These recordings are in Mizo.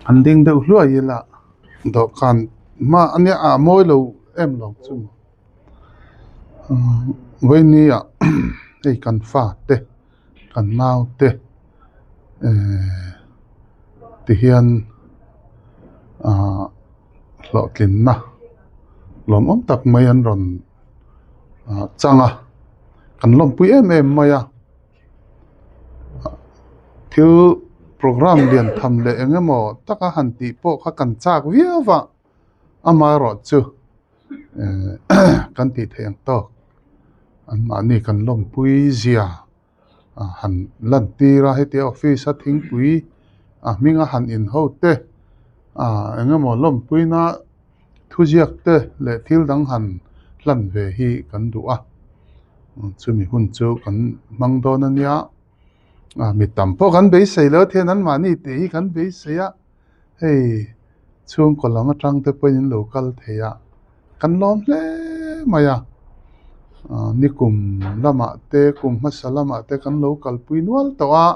Han ding deuh hluai ila dawhkan hma a nia a mawi lo em lo chu vawinia hei kan fa te kan nau te ehh ti hian ahh hlawhtlinna lawmawm tak mai an rawn ah chang a kan lawmpui em em mai a thil programme lian tham leh eng emaw taka han tih pawh kha kan chak viau a amaherawhchu ehh kan tih theih ang tawk anmahni kan lawmpui zia han lan tir a hetia office a thingpui a hminga han in ho te ah eng emaw lawmpuina thuziak te leh thil dang han hlan ve hi kan duh a chumi hun chu kan hmang dawn a nia ah mi tam pawh kan beisei lo a thian anmahni tih hi kan beisei a hei chhungkaw lam atang te pawhin an lo kal thei a kan lawm hle mai a ah nikum lamah te kum hmasa lamah te kan lo kalpui nual tawh a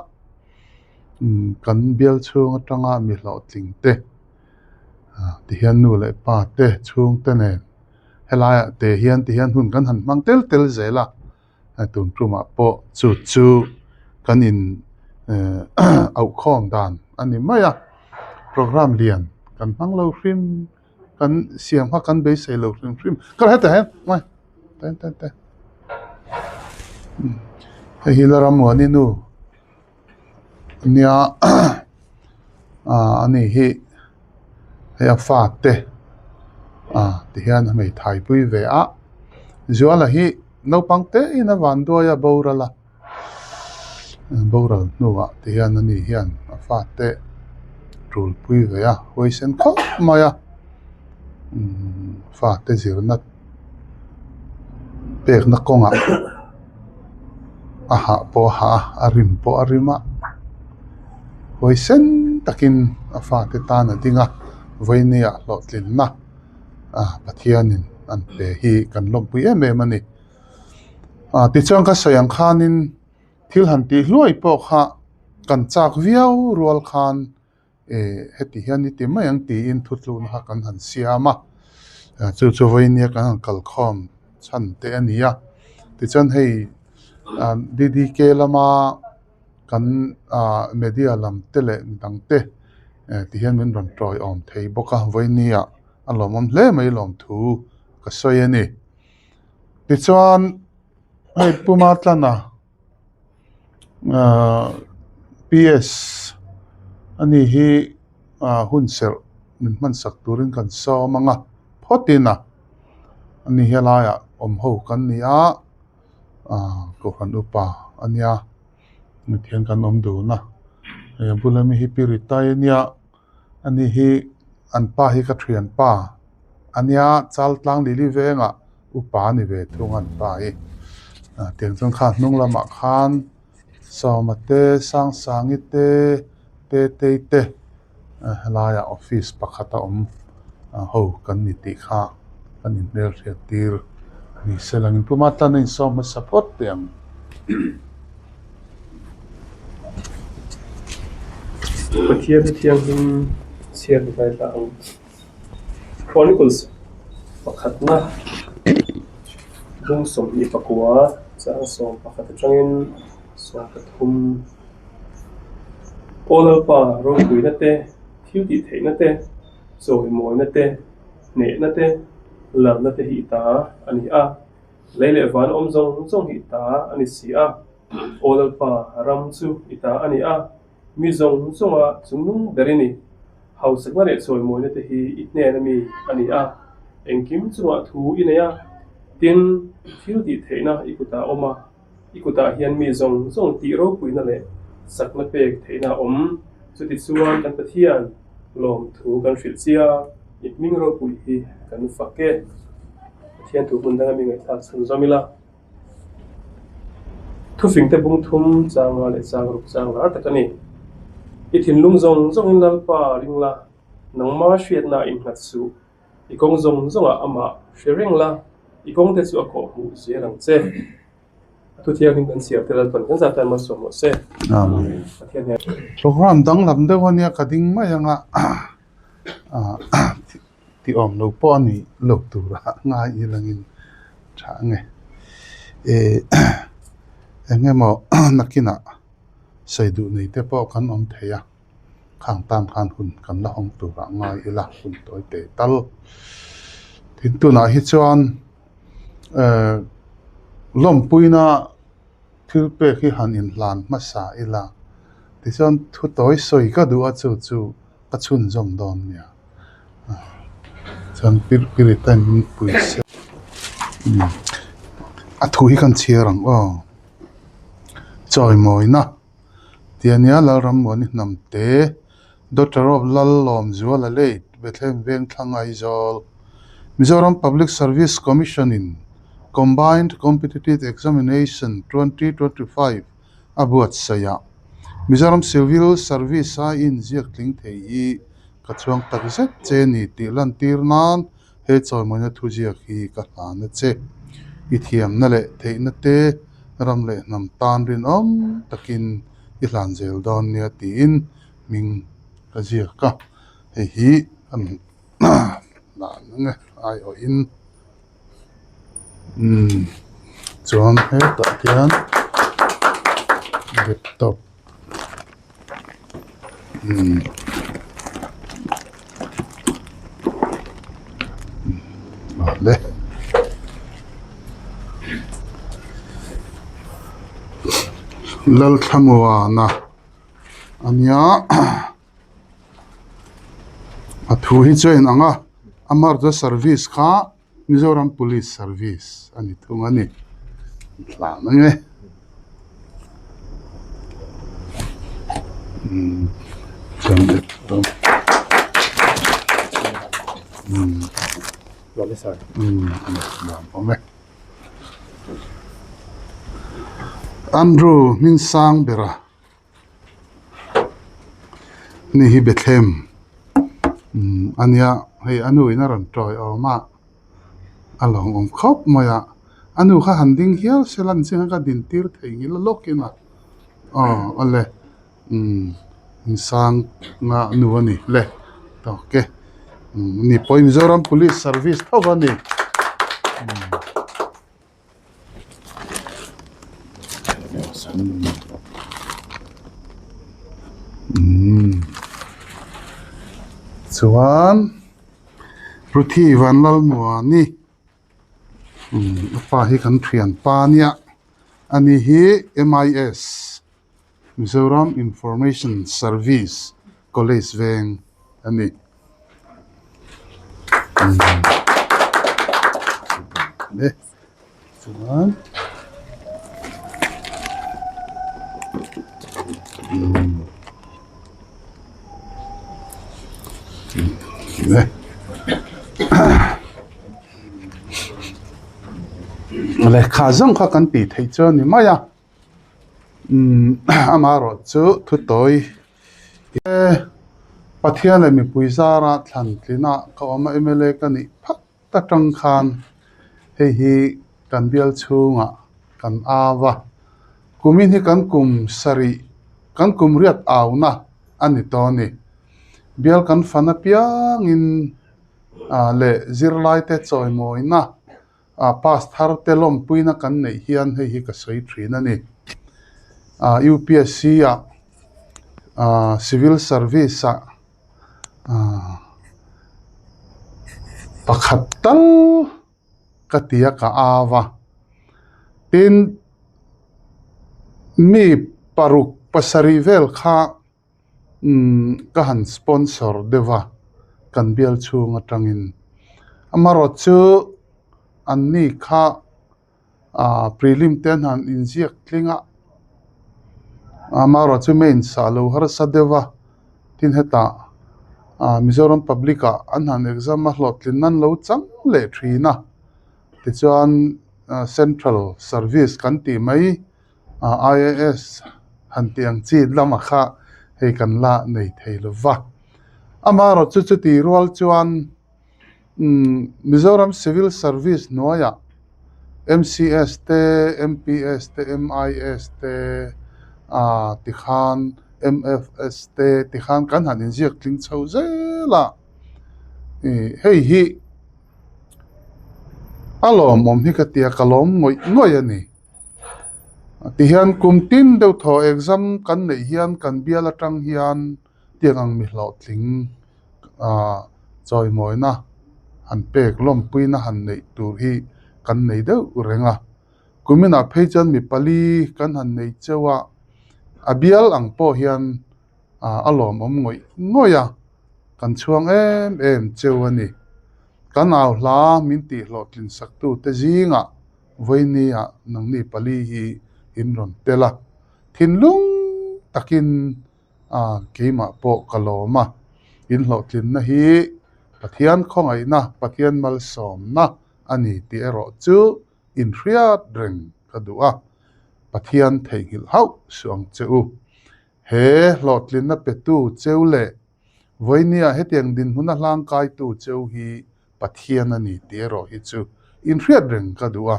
umm kan bial chhung atanga mi hlawhtling te ah tihian nu leh pa te chhung te nen helaiah te hian tihian hun kan han hmang tel tel zel a. a tun tumah pawh chu chu kan in ehh auhkhawm dan a ni mai a programme lian kan hmang lo hrim kan siam kha kan beisei lo hrim hrim ka hetah hian hmai te te te hei hi la rammuani nu nia ah ani hi hei a fate ah tihian a hmeithai pui ve a Zuala hi naupang te in a van duai a boral a boral hnuah tihian ani hian a fate tul pui ve a huaisen khawp mai a umm fate zirna pekna kawngah a hah pawh a hah a a rim pawh a rim a huaisen takin a fate tan a ding a vawinia hlawhtlinna ah Pathianin an pe hi kan lawmpui em em a ni ah tichuan ka sawi ang khanin thil han tih hluai pawh kha kan chak viau rual khan. eh heti hian i ti mai ang tiin thutlukna kha kan han siam a chu chu vawinia kan han kalkhawm chhan te a ni a tichuan hei ah D D K lama kan ah media lam te leh midang te eh ti hian min rawn tawiawm thei bawk a vawinia a lawmawm hle mai lawmthu ka sawi a ni tichuan hei Puma tlana. Ahh P S ani hi ah hun serh min hman sak turin kan sawm ang a phawt in a ani hi helaiah awm ho kan ni a ah kohhran upa a nia mithian kan awm dun a hei a bula mi hi pi Ritai a nia ani hi an pa hi ka thianpa a nia Chaltlang Lili vengah upa a ni ve thung a an pa hi ah tiang chuan kha hnung lamah khan Sawma te Sangsangi te Tetei te helaiah office pakhat a awm ho kan ni tih kha kan inhmelhriat tir a ni se lang in puma tan a insawm hmasa phawt teh ang. Pathian thianghlim chhiar ni ngai ta ang. Chronicles pakhatna bung 29 chang 11 atangin 13 Aw Lalpa ropuina te, thil tih theihna te, chawimawina te, hnehna te, lalna te hi i ta a ni a. Lei leh van awm zawng zawng hi i ta a ni si a, Aw Lalpa, ram chu i ta a ni a, mi zawng zawnga chungnung ber i ni. Hausakna leh chawimawina te hi i hnen ami a ni a, engkim chungah thu i nei a, tin, thil tih theihna i kutah a awm a, i kutah hian mi zawng zawng tih ropuina leh sakna pek theihna a awm. Chutichuan kan Pathian lawmthu kan hrilh chia, i hming ropui hi kan fak e. Pathian thu hmun danga mi ngaihthlak chhun zawm ila. Thufingte bung thum chang nga leh chang ruk chang lar tak a ni. I thinlung zawng zawngin Lalpa ring la, nangma hriatna innghat suh. I kawng zawng zawngah amah hre reng la, i kawngte chu a kawh hmuh zel ang che. A thu thianghlim kan chhiar te Lalpan kan zah tan malsawm rawh se. Amen. Pathian hian. Program danglam deuh a nia ka ding mai ang a. Ahh tih awm lo pawh a nih loh tura ngai ilangin tha ang e. Ehh eng emaw nakinah sawi duh nei te pawh kan awm thei a, khang tan khan hun kan la hawng turah ngai ila hun tawi teh tal. Tin tunah hi chuan ehh lawmpuina thil pek hi han inhlan hmasa ila tichuan thu tawi sawi ka duh a chu chu. Ka chhunzawm dawn nia chuan pirpirita in min pui se a thu hi kan chhiar ang aw chawimawina tih a nia Lalrammuani hnam te Doctor of Lallawmzuala late Bethlehem Vengthlang Aizawl Mizoram Public Service Commission in Combined Competitive Examination 2025 a buatsaih a. Mizoram Civil Service a inziak tling thei hi ka chuang tak zet che ni tih lantir nan he chawimawina thuziak hi ka hlan a che. I thiamna leh theihna te ram leh hnam tan rinawm takin i hlan zel dawn nia tiin hming ka ziak a. Hei hi ka hlan ang e aiawhin. Umm chuan hetah hian laptop umm awle Lalthlamuana a nia. A thu hi chu a inang a, Amartya service kha Mizoram Police Service a ni thung a ni. Hlan ang e. Umm chuan laptop umm umm lawm awm e. Andrew Hmingsang bera. Ni hi Bethlehem umm a nia hei a nu in a rawn tawi awm a a lawmawm khawp mai a a nu kha han ding hial se la ni chiang a ka din tir thei ngil a lawkin a aw awle umm insang nga nu a ni le tawk e umm ni pawh hi Mizoram Police Service tho a ni. Chuan Ruthi Vanlalmuani a pa hi kan thianpa a nia ani hi M_I_S Mizoram Information Service College veng a ni. Chuan lehkha zawng kha kan tih theih chu a ni mai a amaherawh chu thu tawi Pathian leh mipui zara thlan tlinah ka awm a mla ka nih phat atang khan hei hi kan bial chhungah kan au a kumin hi kan kum sarih kan kum riat auna a ni tawh a ni bial kan fan apiangin ah leh zirlai te chawimawina Ah pass thar te lawmpuina kan neih hian hei hi ka sawi thin a ni. Ah UPSC ah ah civil service ah ah pakhat tal ka ti a ka au a. Tin mi paruk pasarih vel kha Umm ka han sponsor deuh a kan bial chhung atangin amarawh chu an ni kha ah prelim te an han inziak tling a amarawh chu main sah lo harsa deuh a tin hetah ah Mizoram public ah an han exam a hlawhtlin nan lo chang leh thin a tichuan central service kan tih mai. IAS han tih ang chi lamah kha hei kan la nei thei lo va. Amaherawh chu chuti rual chuan umm Mizoram Civil Service hnuaiah MCS te, MPS te, MIS te ah tikhan MFS te tikhan kan han inziak tling chho zel a. Hei hi a lawmawm hi ka tia ka lawm ngawih ngawih a ni. Tihian kum tin deuh thaw exam kan neih hian kan bial atang hian tiang ang mi hlawhtling ah chawimawina han pek lawmpuina han neih tur hi kan nei deuh reng a. Kuminah phei chuan mi pali kan han nei cheu a, a bial ang pawh hian ah a lawmawm ngawih ngawih a, kan chhuang em em cheu a ni. Kan au hla min tih hlawhtlin sak tute zingah vawinia nangni pali hi in rawn tel a, thinlung takin ah keimah pawh ka lawm a, in hlawhtlinna hi Pathian khawngaihna, Pathian malsawmna a ni tih erawh chu inhriat reng ka duh a, Pathian theihnghilh hauh suh ang che u. He hlawhtlinna petu cheu leh vawinia hetiang dinhmuna hlangkaitu cheu hi Pathian a ni tih erawh hi chu inhriat reng ka duh a,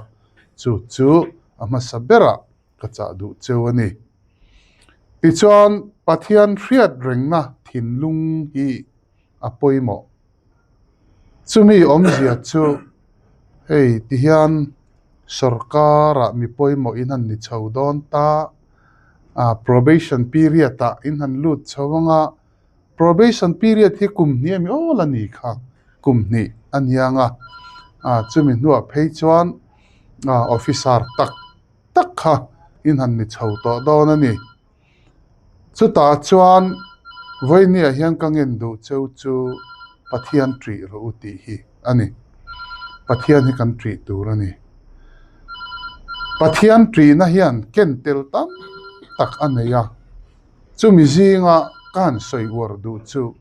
chu chu a hmasa berah ka chah duh cheu a ni. Tichuan, Pathian hriat rengna thinlung hi a pawimawh. Chumi awmzia chu hei tihian sorkarah mi pawimawh in han ni chho dawn ta, ah probation period ah in han lut chho ang a, probation period hi kum hnih a mi awl a ni kha, kum hnih a niang a, ah chumi hnuah phei chuan ah officer tak tak kha in han ni chho tawh dawn a ni. Chutah chuan vawinia hian ka ngen duh cheu chu Pathian ṭih rawh u tih hi a ni. Pathian hi kan ṭih tur a ni. Pathian ṭihna hian ken tel tam tak a nei a, chumi zinga ka han sawi uar duh chu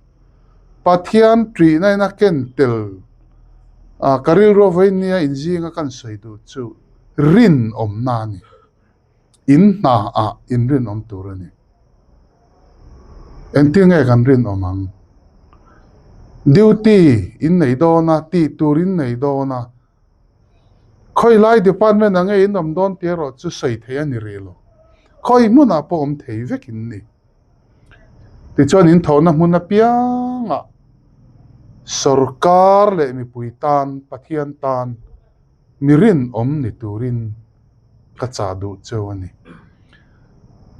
Pathian ṭihna in a ken tel ah ka rilru vawinia inzinga ka han sawi duh chu rinawmna a ni. In hna ah in rinawm tur a ni. Engtin nge kan rinawm ang? Duty in nei dawn a, tih tur in nei dawn a, khawi lai department ah nge in awm dawn tih erawh chu sawi theih a ni rih lo. Khawi hmunah pawh awm thei vek in ni. Tichuan in thawhna hmun apiangah sorkar leh mipui tan, Pathian tan mi rinawm ni turin ka chah duh cheu a ni.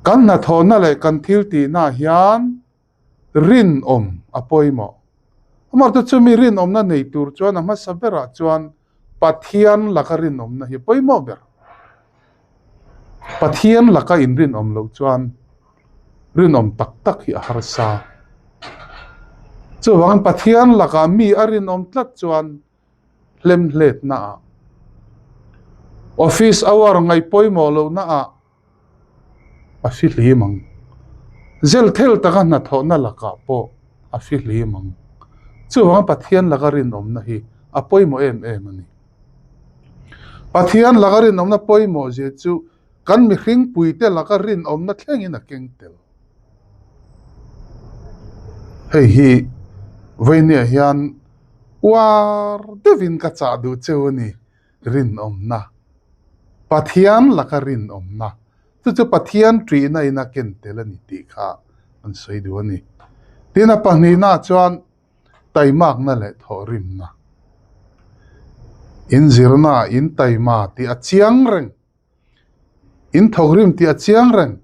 Kan hnathawhna leh kan thil tihnaah hian rinawm a pawimawh. Amah chu chumi rinawmna nei tur chuan a hmasa berah chuan Pathian laka rinawmna hi a pawimawh ber. Pathian laka inrinawm loh chuan rinawm tak tak hi a harsa. Chuvangin Pathian lakah mi a rinawm tlat chuan hlemhletna ah, office hour ngaih pawimawh lohna ah a fihlim ang. Zel thel taka hnathawhna lakah pawh a fihlim ang. Chuvanga Pathian laka rinawmna hi a pawimawh em em a ni. Pathian laka rinawmna pawimawh zia chu kan mihring puite laka rinawmna thlengin a keng tel. Hei hi vawinia hian Uar deuhin ka chah duh cheu a ni, rinawmna. Pathian laka rinawmna. Chu chu Pathian ṭihna in a ken tel a ni tih kha an sawi duh a ni. Tin, a pahnihnaah chuan taimakna leh thawhrimna. Inzirnaah in taima tih a chiang reng. In thawkrim tih a chiang reng.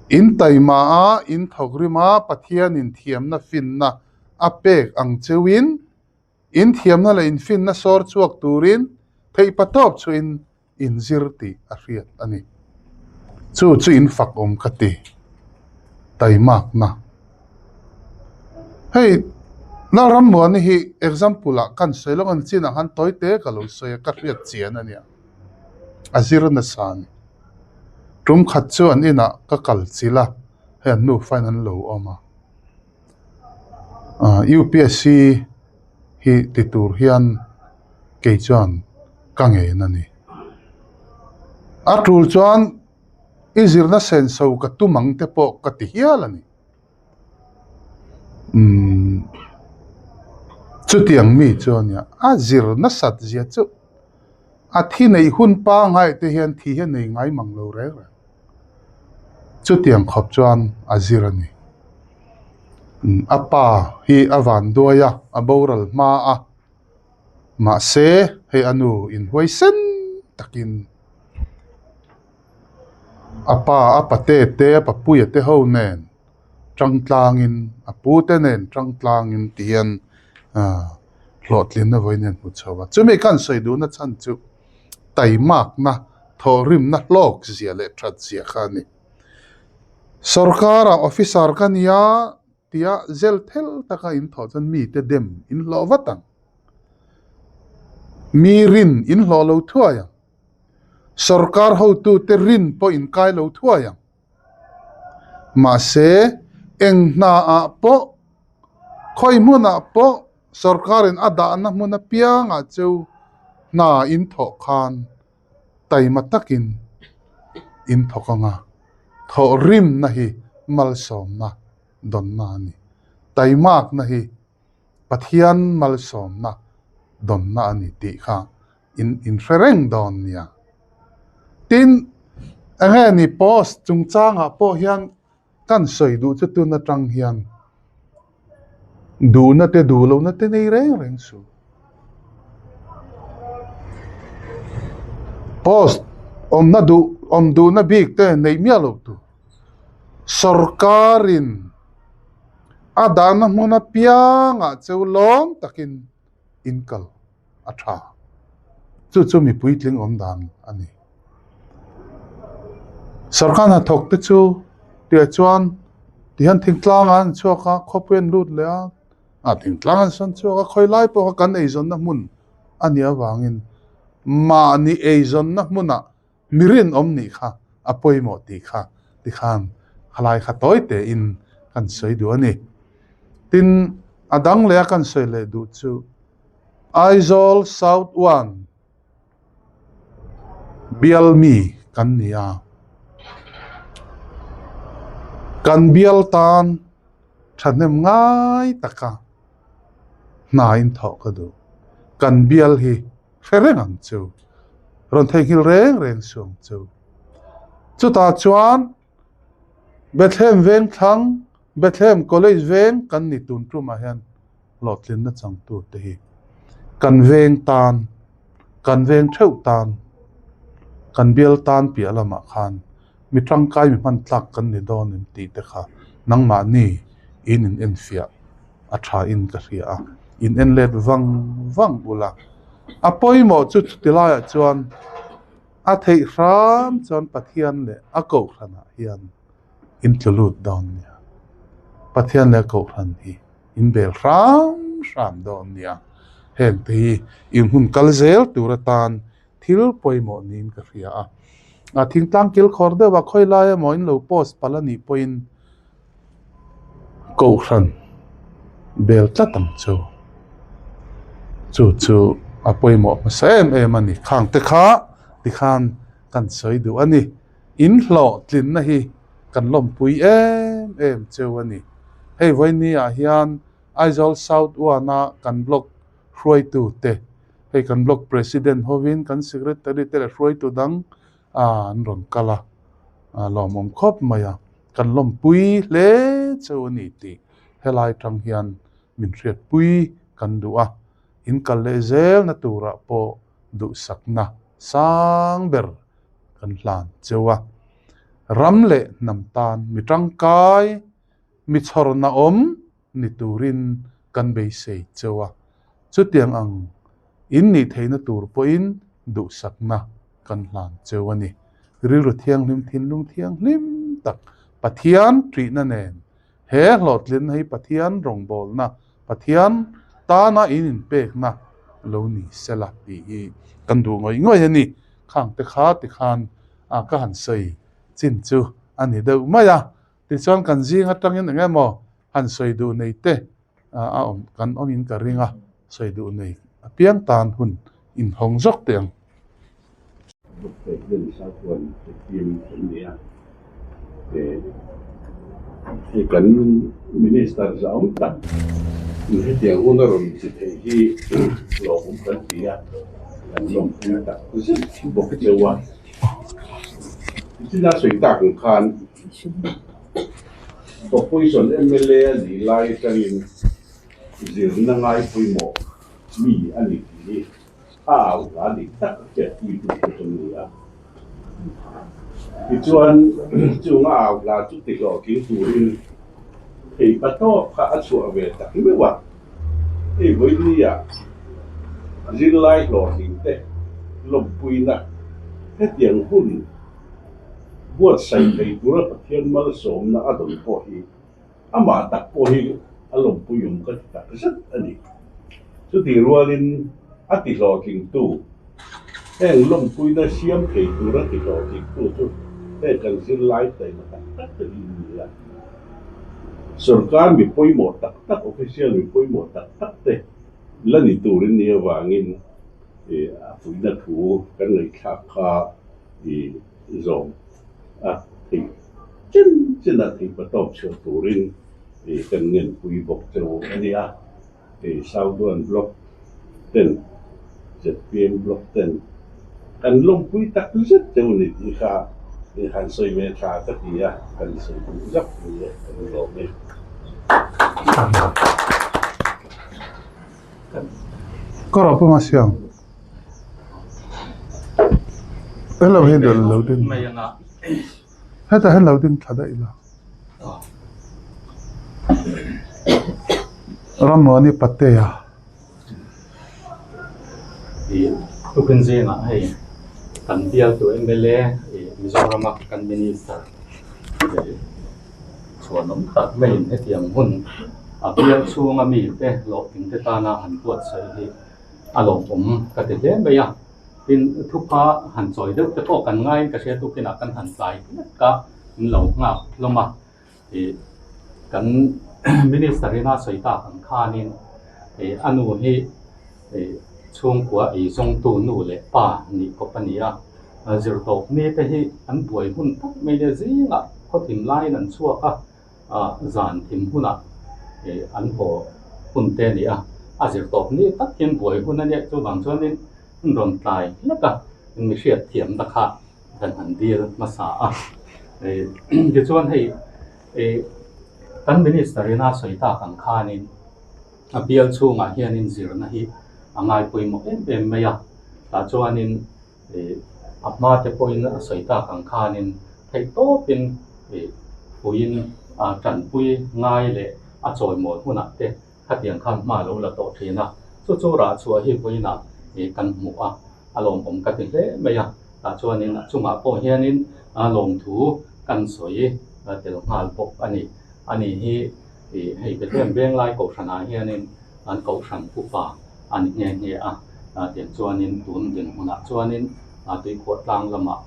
In taima a, in thawkrim a, Pathianin thiamna finna a pek ang cheuin, in thiamna leh in finna sawr chhuak turin theihpatawp chuin in zir tih a hriat a ni. Chu chu in fak awm ka ti. Taimakna. Hei Lalrammuani hi example ah kan sawi lawk a ni chinah khan tawi te ka lo sawi a ka hriat chian a nia a zir nasa a ni. Tum khat chu an inah ka kal chilh a hei an nufa in an lo awm a ah U_P_S_C hi ti tur hian kei chuan ka ngen a ni. A tul chuan i zirna senso ka tum ang te pawh ka ti hial a ni. Umm chutiang mi chu a nia a zir nasat zia chu a thi neih hun pangngai te hian thi hi a nei ngai mang lo reng reng. Chutiang khawp chuan a zir a ni. A pa hi a van duai a, a boral hma a, mahse hei a nu inhuai sen takin a pa a pate te a papuia te ho nen tang tlangin a pu te nen tang tlangin ti hian ah hlawhtlinna vawiin hian hmu chho a. Chumi khan sawi duhna chhan chu taimakna thawhrimna hlawk zia leh that zia kha a ni. Sorkara officer ka nia tia zel thel taka in thawh chuan mite dem in hlawh vat ang. Mi rin in hlawh lo thuai ang. Sorkar hotute rin pawh in kai lo thuai ang. Mahse, eng hnaah pawh, khawi hmunah pawh sorkarin a dahna hmun apiangah chu hna in thawh khan taima takin in thawk ang a, thawhrimna hi malsawmna dawnna a ni. Taimakna hi Pathian malsawmna dawnna a ni tih kha in inhre reng dawn nia. Tin, enge ni post chungchangah pawh hian kan sawi duh chu tun atang hian Duhna te duh lohna te nei reng reng suh. Post awmna duh awm duhna bik te neih miah loh tur. Sorkarin a dahna hmun apiangah cheu lawm takin in kal. a tha. Chu chu mi puitling awm dan a ni. Sarkar hnathawk te chu tih chuan tihian thingtlang ah an chhuak a, khawpui an lut leh a, ah thingtlang an sawn chhuak a, khawi lai pawh kha kan eizawnna hmun a nih avangin mahni eizawnna hmunah Mi rinawm nih kha a pawimawh tih kha tikhan khalai kha tawi tein kan sawi duh a ni. Tin, a dang leh a kan sawi leh duh chu Aizawl South One bial mi kan ni a, kan bial tan thahnem ngai taka hna in thawh ka duh. Kan bial hi hre reng ang chu. Rawn theihnghilh reng reng suh ang chu. Chutah chuan Bethlehem veng thlang, Bethlehem College veng kan ni tun tumah hian hlawhtlinna changtu te hi kan veng tan, kan veng theuh tan, kan bial tan piah lamah khan mi tangkai mi hman tlak kan ni dawn em tih te kha nangmahni in in enfiah a tha in ka hria a, in en let vang vang ula. A pawimawh chu chuti laiah chuan a theih hram chuan Pathian leh a kohhranah hian in tlu lut dawn nia. Pathian leh a kohhran hi in bel hram hram dawn nia. Heng te hi in hun kal zel tur atan thil pawimawh niin ka hria a. A thingtlang kilkhawr deuh a khawi lai emaw in lo post palh a nih pawhin Kohhran bel tlat ang chu. Chu chu a pawimawh hmasa em em a ni. Khang te kha tikhan kan sawi duh a ni. In hlawhtlinna hi kan lawmpui em em cheu a ni. Hei vawiini ah hian Aizawl South One a kan block hruaitu te, hei kan block president hovin kan secretary te leh hruaitu dang an rawn kal a, a lawmawm khawp mai a. Kan lawmpui hle cheu a ni tih helai tang hian min hriatpui kan duh a, in kal leh zelna turah pawh duhsakna sang ber kan hlan cheu a. Ram leh hnam tan mi tangkai, mi chhawrna awm ni turin kan beisei cheu a, chutiang ang in nih theihna tur pawhin duhsakna kan hlan cheu a ni. Rilru thianghlim, thinlung thianghlim tak Pathian ṭihna nen he hlawhtlinna hi Pathian rawngbawlna, Pathian tana in inpekna lo ni sela tih hi kan duh ngawih ngawih a ni. Khangte kha tikhan ka han sawi chin chu a ni deuh mai a. Tichuan kan zing atangin eng emaw han sawi duh nei te a awm kan awmin ka ring a, sawi duh nei apiang tan hun inhawng zawk teh ang. Block President Sachuan team kan ni a, hei kan Minister zahawm tak hetiang hun a rawn chi theih hi lawmawm kan ti a, kan lawmpui tak zet bawk cheu a. Tichina sawi tak ang khan. Opposition mla a nih lai atangin zirna ngai pawimawh mi a ni tih hi a au hla dik tak a hriatpuitu te chu an ni a. Tichuan, chung a au hla chu ti hlawhtling turin theipa tawp kha a chhuah ve tak meuh a. Hei vawinia zirlai hlawhtling te lawmpuina hetiang hun buatsaih thei tura Pathian malsawmna a dawn pawh hi amah tak pawh hi a lawmpui awm ka ti tak zet a ni. Chutih rualin a ti hlawhtlingtu, heng lawmpuina siam thei tura ti hlawhtlingtu chu heng kan zirlai taima tak tak te hi an ni a. Sorkar mi pawimawh tak tak, official mi pawimawh tak tak te la ni turin ni avangin a fuihna thu kan ngaihthlak kha i zawm a theih chen chen a theih patawp chhuah turin i kan ngenpui bawk che u a nia. I Southern Block ten zpm Block ten kan lawmpui tak zet che u ni tih kha i han sawi ve tha ka ti a, kan sawi duh zak ni e kan lawm e. Ka rawh pawh siam. Hello hi dawr lo ding hetah hian lo ding thla daih ila Rammuani Patea. Ih tukin zingah hei kan bialtu mla ih Mizorama kan minister ih chhuanawm tak maiin hetiang hun a bial chhunga mite hlawhtling te tana han buatsaih hi a lawmawm ka ti hle mai a, tin thupha han chawi deuh te pawh kan ngaiin ka hria tukinah kan han tlai hlek a, min lo nghak hlawm a, ih kan minister ina sawi tak ang khanin ih a nu hi ih chhungkua ei zawngtu nu leh pa nih kawp a ni a, zirtawp ni te hi an buai hun tak mai nia zingah khawthim laiin an chhuak a. ah zan thim hunah ih an haw hun te a ni a, a zir tawp ni tak hian buai hun a nia chuvang chuanin an rawn tlai hlek a, mi hriat thiamna kha kan han dil hmasa a, ih tichuan hei ih kan minister ina sawi tak ang khanin a bial chhungah hianin zirna hi a ngai pawimawh em em mai a, tah chuanin. Ih a hma te pawhin a sawi tak ang khanin theih tawpin ih puiin a tanpui ngai leh a chawimawi hunah te khatiang khan hma lo la tawh thin a, chu chu rah chhuah hi vawiinah ih kan hmuh a, a lawmawm ka ti hle mai a, tah chuanin a chungah pawh hianin a lawmthu kan sawi tel nghal bawk a ni. Ani hi ih hei Bethlehem Venglai Kohhranah hianin an kohhran upa a ni nghe nghe a, tiang chuanin tun dinhmunah chuanin tuikhuah tlang lamah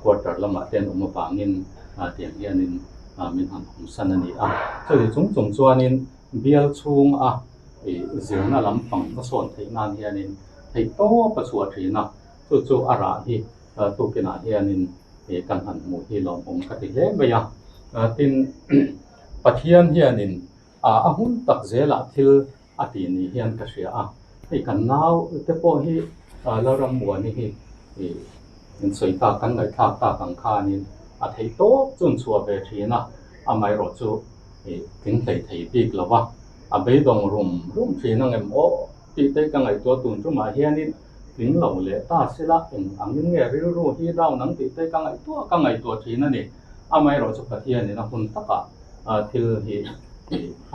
quarter lamah te an awm avangin tiang hianin min han awmsan a ni a. Chuti chung chung chuanin bial chhunga ih zirna lampang hmasawn theih nan hianin theih tawp a chhuah thin a, chu chu a rah hi tukinah hianin ih kan han hmuh hi lawmawm ka ti hle mai a. Tin, Pathian hianin A hun tak zelah thil a ti ni hian ka hria a, hei kan nau te pawh hi Lalrammuani hi in sawi tak kan ngaihthlak tak ang khanin a theih tawp chu an chhuah ve thin a, amaherawh chu tling hlei thei bik lo va, a beidawng rum rum thin ang em aw tih te ka ngaihtuah tun tumah hianin tling lo leh ta sela eng angin nge rilru hi down ang tih te ka ngaihtuah ka ngaihtuah thin a ni, amaherawh chu Pathianin a hun takah. thil hi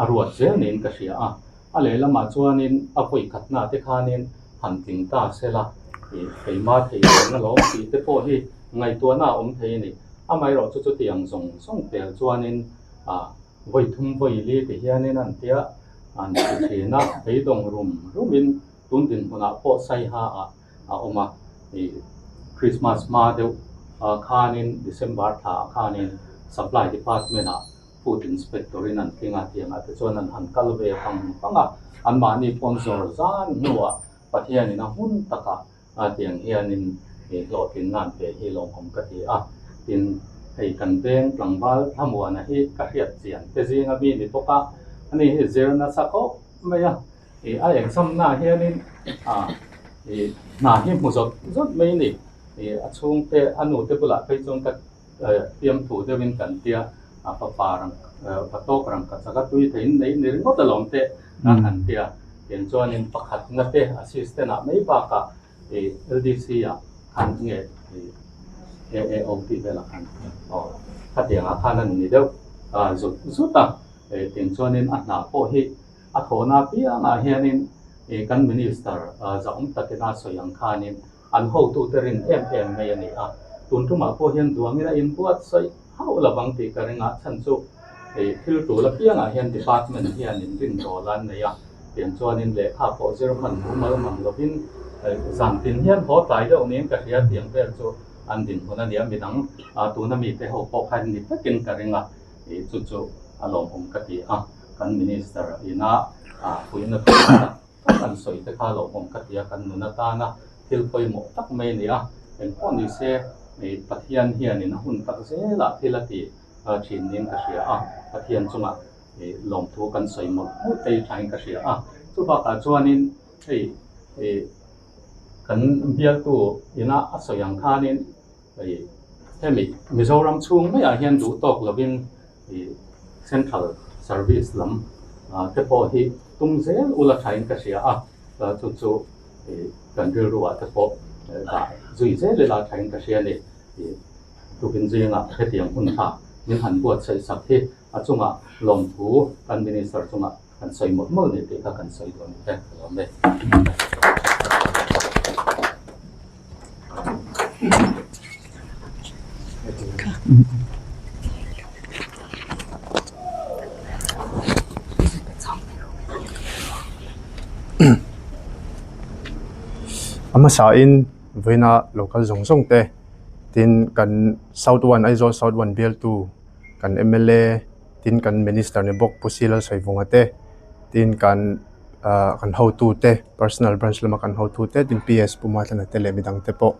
a ruat zel niin ka hria a, a lehlamah chuanin a vawi khatna te khanin han tling ta sela ih keima thei reng alawm tih te pawh hi ngaihtuahna a awm thei a ni. Amaherawh chu chutiang zawng zawng tel chuanin ah vawi thum vawi li ti hianin an tia an ti thin a, beidawng rum rumin tun dinhmunah pawh Saiha ah a awm a, ih Christmas hma deuh ah khanin December thla ah khanin Supply Department ah Food Inspector in an tling a tiang ah te chuan an han kal ve pang pang a, anmahni pawn zawr zan hnuah Pathianin a hun takah a tiang hianin ih hlawhtlinna an pe hi lawmawm ka ti a, tin hei kan veng tlangval Thlamuana hi ka hriat chian te zinga mi ni bawk a, ani hi zir nasa khawp mai a. Ih a exam na ah hianin ah ih hna hi hmu zawt zawt mai a ni. Ih a chhungte a nute bulah phei chuan ka fiamthu deuhin kan tia. A fapa rang va tawk rang ka chak a tui theiin nei ni ringawt alawm teh a han ti a. Tiang chuanin pakhatna te assistant ah mai bakah ih LDC ah khan nge ih AAO tih velah khan aw khatiang ah khan a ni deuh a zut zut a. Tiang chuanin a hna pawh hi a thawhna apiangah hianin ih kan minister zahawm takin a sawi ang khanin An hotute rin em em mai a ni a, tun tumah pawh hian duangin a inbuatsaih hauh lo vang tih ka ring a, chhan chu hei thil tul apiangah hian department hianin rin dawl an nei a, tiang chuanin lehkha pawh zir hman mumal mang lovin zan tin hian haw tlai deuh niin ka hria tiang vel chu an dinhmun a ni a, midang tuna mite ho pawh kha ni vekin ka ring a, chu chu a lawmawm ka ti a, kan minister ina puihna tur tak tak an sawi te kha lawmawm ka ti a, kan nun atana thil pawimawh tak mai a ni a, engpawh ni se Pathian hianin a hun tak zelah thil a ti thin niin ka hria a, Pathian chungah lawmthu kan sawi mawlh mawlh te hi thain ka hria a, chubakah chuanin hei kan bialtu ina a sawi ang khanin hemi Mizoram chhung maiah hian duh tawk lovin Central Service lam te pawh hi tum zel ula thain ka hria a, chu chu kan rilruah te pawh dah zui zel ila thain ka hria a ni. Tukin zingah hetiang hun tha min han buatsaih sak hi a chungah lawmthu kan Minister chungah kan sawi mawlh mawlh ni tih kha kan sawi duh a ni e, ka lawm e. A hmasain vawiina local zawng zawng te tin kan south one Aizawl south one bialtu kan mla tin kan minister ni bawk Pu Sila Saivunga te tin kan ah kan hotu te personal branch lama kan hotu te tin PS Pu Matlana te leh midang te pawh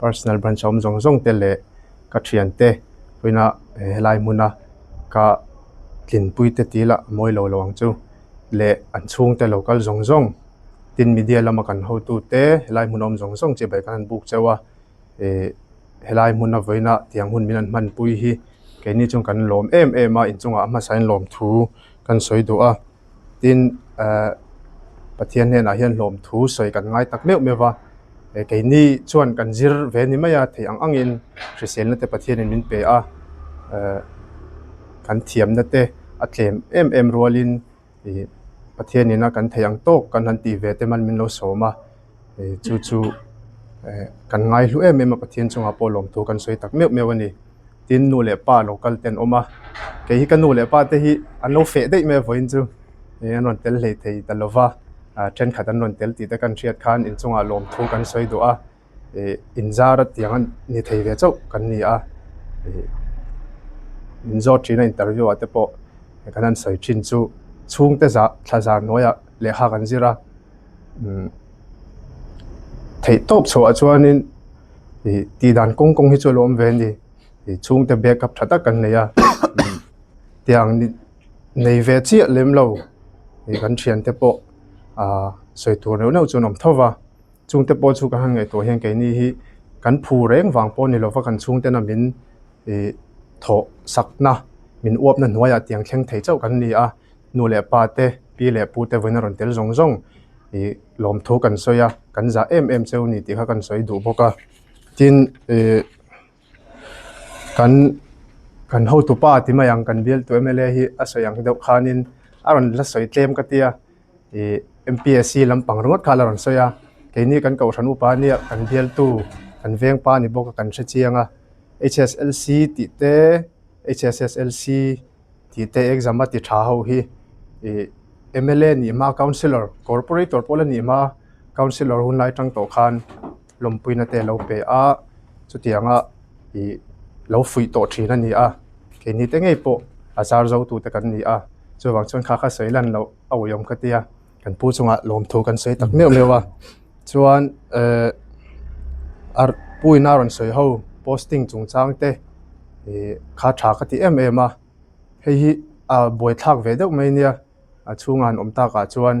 personal branch a awm zawng zawng te leh ka thian te vawiina helai hmuna ka tlinpui te tih lah a mawi lo lo ang chu leh an chhungte lo kal zawng zawng tin media lama kan hotu te helai hmun a awm zawng zawng chibai khan an buk chauh a ih helai hmuna vawiina tiang hun min an hmanpui hi keini chuan kan lawm em em a inchungah a hmasain lawmthu kan sawi duh a. Tin eh Pathian hnenah hian hlawm thu sawi kan ngai tak meuh meuh va, eh keini chuan kan zir ve ni mai a theih ang angin hriselna te Pathianin min pe a, eh kan thiamna te a tlem em em rualin ih Pathianin a kan theih ang tawk kan han tih ve te man min lo sawm a, eh chu chu eh kan ngai hlu em em a Pathian chungah pawh lawmthu kan sawi tak meuh meuh a ni. Tin nu leh pa lo kal te an awm a, kei hi ka nu leh pa te hi an lo feh daih mai a vawiin chu ih an rawn tel hlei thei ta lo va, ah thenkhat an rawn tel tih te kan hriat khan inchungah lawmthu kan sawi duh a, ih inzar a tiang a ni thei ve chauh kan ni a, ih min zawt thin a interview ah te pawh kan han sawi thin chu chhungte zah thla zar hnuaiah lehkha kan zir a, umm theih tawp chhuah chuanin. Ih tih dan kawng kawng hi chu a lo awm ve a ni ih chhungte backup tha tak kan nei a tiang nei ve chiah lem lo ih kan thiante pawh ah sawi tur neuh neuh chu an awm tho va chungte pawh chu ka han ngaihtuah hian keini hi kan phu reng vang pawh ni lova kan chhungtena min ih thawh sakna min uapna hnuaiah tiang thleng thei chauh kan ni a nu leh pa te pi leh pu te vawiin a rawn tel zawng zawng. Ih lawmthu kan sawi a kan zah em em cheu ni tih kha kan sawi duh bawk a tin ih kan kan hotupa ti mai ang kan bialtu mla hi a sawi ang deuh khanin a rawn la sawi tlem ka tia ih M_P_S_C lampang ringawt kha a la rawn sawi a keini kan kohhran upa nia kan bialtu kan vengpa ni bawk a kan hre chiang a H_S_L_C tih te H_S_S_L_C. Tih te exam a ti tha ho hi ih mla nih hma councillor corporator pawh la nih hma councillor hun lai tang tawh khan lawmpuina te alo pe a chutianga ih lo fuih tawh thin a ni a keini te ngei pawh a zar zo tu te kan ni a chuvang chuan kha kha sawi lan loh a uiawm ka tia kan pu chungah lawmthu kan sawi tak meuh meuh a chuan ehh a pu in a rawn sawi ho posting chungchang te ih kha tha ka ti em em a hei hi a buaithlak ve deuh mai nia a chhungah an awm takah chuan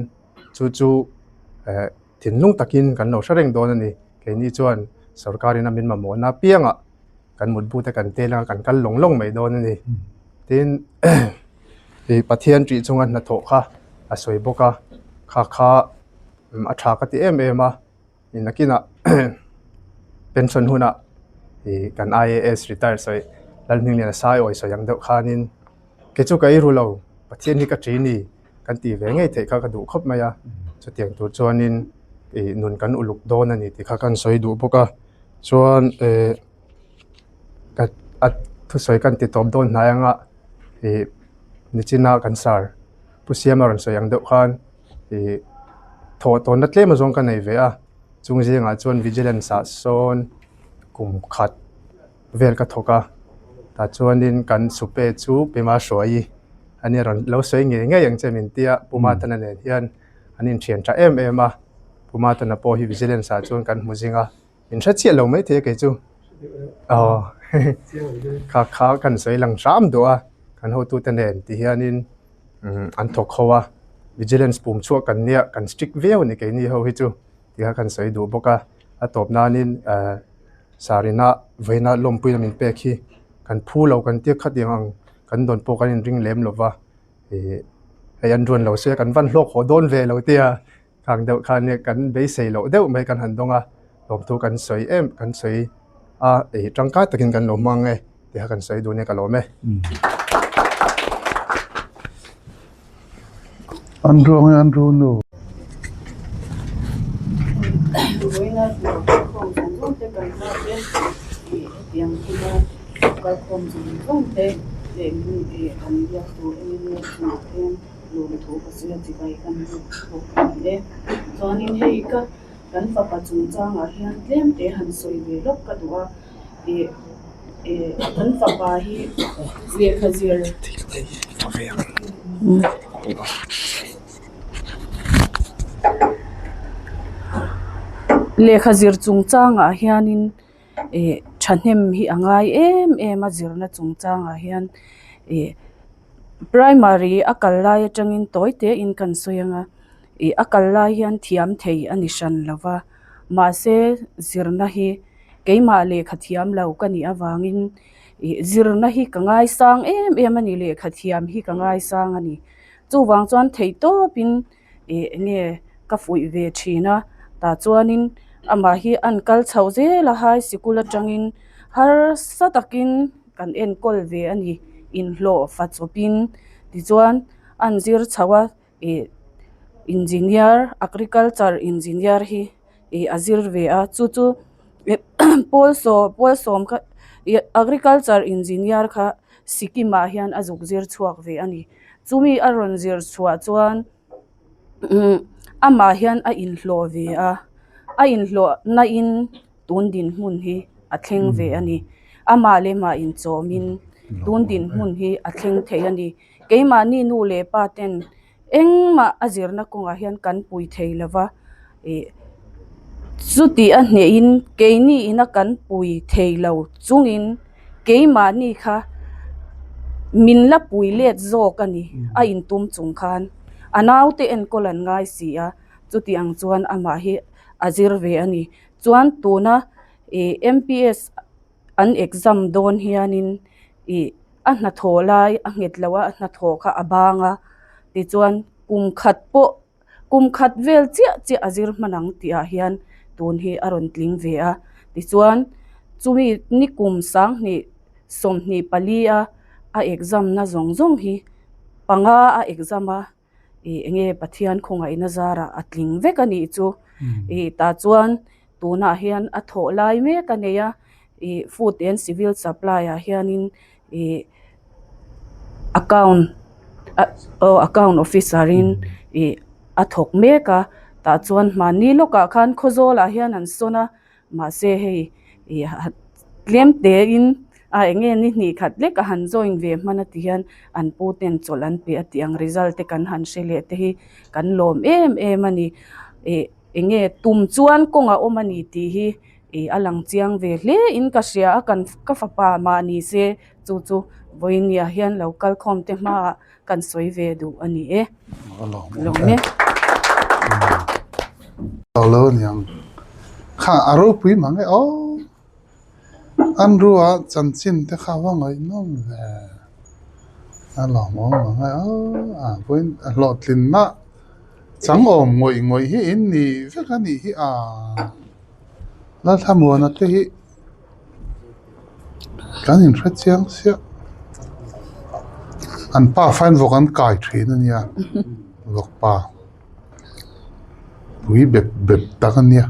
chu chu ehh thinlung takin kan lo hre reng dawn a ni keini chuan sorkar in a min mamawhna apiangah kan mutbu te kan tel anga kan kal lawng lawng mai dawn a ni. Tin, ih Pathian ṭih chunga hnathawh kha a sawi bawk a, kha kha a ṭha ka ti em em a, ih nakinah pension hunah ih kan IAS retire sawi Lalhmingliana Saiawi sawi ang deuh khanin kei chu ka ei ru lo, Pathian hi ka ṭi ni kan tih ve ngei theih kha ka duh khawp mai a, chutiang tur chuanin ih nun kan uluk dawn a ni tih kha kan sawi duh bawk a, chuan eh. Ka a thusawi kan ti tawp dawn hnai anga ih nichina kan sar pu Siama rawn sawi ang deuh khan ih thawh tawnna tlem azawng ka nei ve a chung zingah chuan vigilance ah sawn kum khat vel ka thawk a tah chuanin kan supe chu Pima Hruaii a nia rawn lo sawi ngei ngei ang che min tia Pu Matana nen hian an inthian tha em em a Pu Matana pawh hi vigilance ah chuan kan hmu zing a. Min hre chiah lo maithei a kei chu. Aw kha kha kan sawi lang hram duh a, kan hotute nen ti hianin an thawk ho a, vigilance pum chhuak kan nia kan strict viau a ni keini ho hi chu ti kha kan sawi duh bawk a, a tawp nanin eh sarina vawiina lawmpuina min pek hi kan phu lo kan tia khatiang ang kan dawn pawh kan inring lem lo va, ih hei an ruan lo se kan van hlawk haw dawn ve lo tia. Khang deuh khan nia kan beisei loh deuh mai kan han dawng a, lawmthu kan sawi em kan sawi a ih tangkai takin kan lo hmang e tih kha kan sawi duh nia ka lawm e. An ruang hi an ru nu. Vawiina hlawh kalkhawm zawng zawng te kan nghak e ih hetiang thila kalkhawm zawng zawng te leh min ih kan biak tur engemaw chungah hian Lawmthu ka sawi a chibai kan buk bawk a ni e. Chuanin hei ka kan fapa chungchangah hian tlem te han sawi ve lawk ka duh a, ih eh kan fapa hi lehkha zir lehkha zir chungchangah hianin eh thahnem hi a ngai em em a zirna chungchangah hian ih. Primary a kal lai atangin tawi tein kan sawi ang a ih a kal lai hian thiam thei a ni hran lo va mahse zirna hi keimah lehkha thiam lo ka nih avangin ih zirna hi ka ngaisang em em a ni lehkha thiam hi ka ngaisang a ni chuvang chuan theih tawpin ih enge ka fuih ve thin a tah chuanin amah hi an kal chhoh zel a high sikul atangin harsa takin. Kan enkawl ve a ni, inhlawh fa chawpin tichuan an zir chho a ih engineer agriculture engineer hi ih a zir ve a chu chu pawl sawm pawl sawm kha ih agriculture engineer kha Sikkim ah hian a zuk zir chhuak ve a ni chumi a rawn zir chhuah chuan amah hian a inhlawh ve a a inhlawh na in. Tun dinhmun hi a thleng ve a ni. Amah leh mah inchawmin tun dinhmun hi a thleng thei a ni. Keimahni nu leh pa ten engmah a zirna kawngah hian kan pui thei lo va, ih chutih a hnehin keini ina kan pui thei lo chungin keimahni kha min la pui let zawk a ni a intum chung khan a naute enkawl an ngai si a, chuti ang chuan amah hi a zir ve a ni. Chuan tuna ih M_P_S an exam dawn hianin ih a hnathawh lai a nghet lo a a hnathawh kha a bang a tichuan kum khat pawh kum khat vel chiah chiah a zir hman ang tih ah hian tun hi a rawn tling ve a tichuan chumi ni kum sanghnih 24 a a exam na zawng zawng hi panga a exam a. ih enge Pathian khawngaihna zarah a tling vek a nih chu ih tah chuan tunah hian a thawh lai mek a nei a ih food and civil supply ah hianin ih account aw account officer in ih a thawk mek a tah chuan hmanni lawkah khan khawzawl ah hian an sawn a. Mahse hei ih tlem tein a eng nge ni hnih khat lek a han join ve hman a ti hian an pu ten chawlh an pe a tih ang result te kan han hre leh te hi kan lawm em em a ni. Ih eng nge tum chuan kawng a awm a ni tih hi ih a lang chiang ve hle in ka hria a kan ka fapa mahni se chu chu vawinia hian lo kal khawm te hmaah Kan sawi ve duh a ni e. Lawm e. Lo aniang. Kha a ropui mang e aw. An rua chanchin te kha va ngaihnawm ve. A lawmawm ang a aw a vawiin a hlawhtlinna chang awm ngawih ngawih hi in ni vek a nih hi a Lalthlamuana te hi kan inhre chiang chiah an pa fain vawk an kai thin a nia vawk pa pui bep bep tak a nia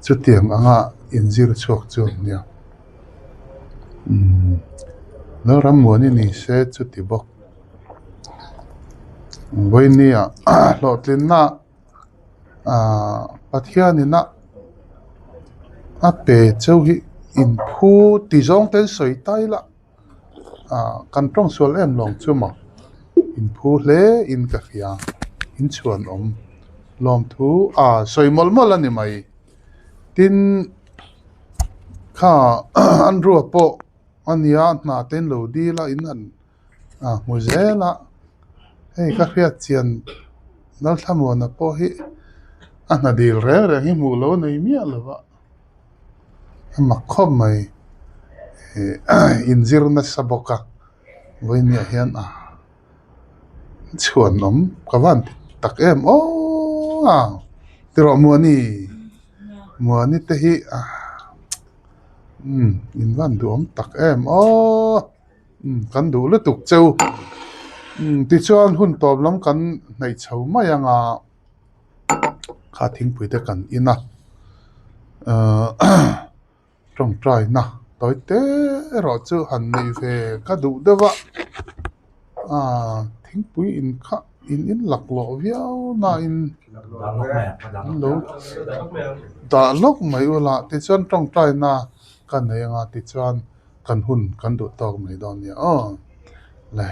chutiang anga inzir chhuak chu an nia. Umm Lalrammuani ni se chuti bawk vawinia hlawhtlinna ahh Pathianina a pe cheu hi inphu ti zawng te an sawi ta ila ahh kan tawng sual em lawng chu maw inphu hle in ka hria inchhuanawm lawmthu ah sawi mawlh mawlh a ni mai tin. Kha an ruak pawh a nia hna te an lo dil a in han ah hmu zel a hei ka hriat chian Lalthlamuana pawh hi a hna dil reng reng hi hmuh lo nei miah lo va a mak khawp mai ih inzir nasa bawk a vawiin ah hian ah. Chhuanawm ka van ti tak em aww a ti rawh Muani Muani te hi umm in van duhawm tak em aww umm kan duh lutuk cheu umm tichuan hun tawp lam kan hnaih chho mai ang a kha thingpui te kan in a ahh. Tawngtaina tawi te erawh chu han neih ve ka duh deuh a, aaa thingpui in kha in in laklawh viau nain an lo dah lawk mai ula tichuan tawngtaina ka nei anga tichuan kan hun kan duh tawk mai dawn nia aw le.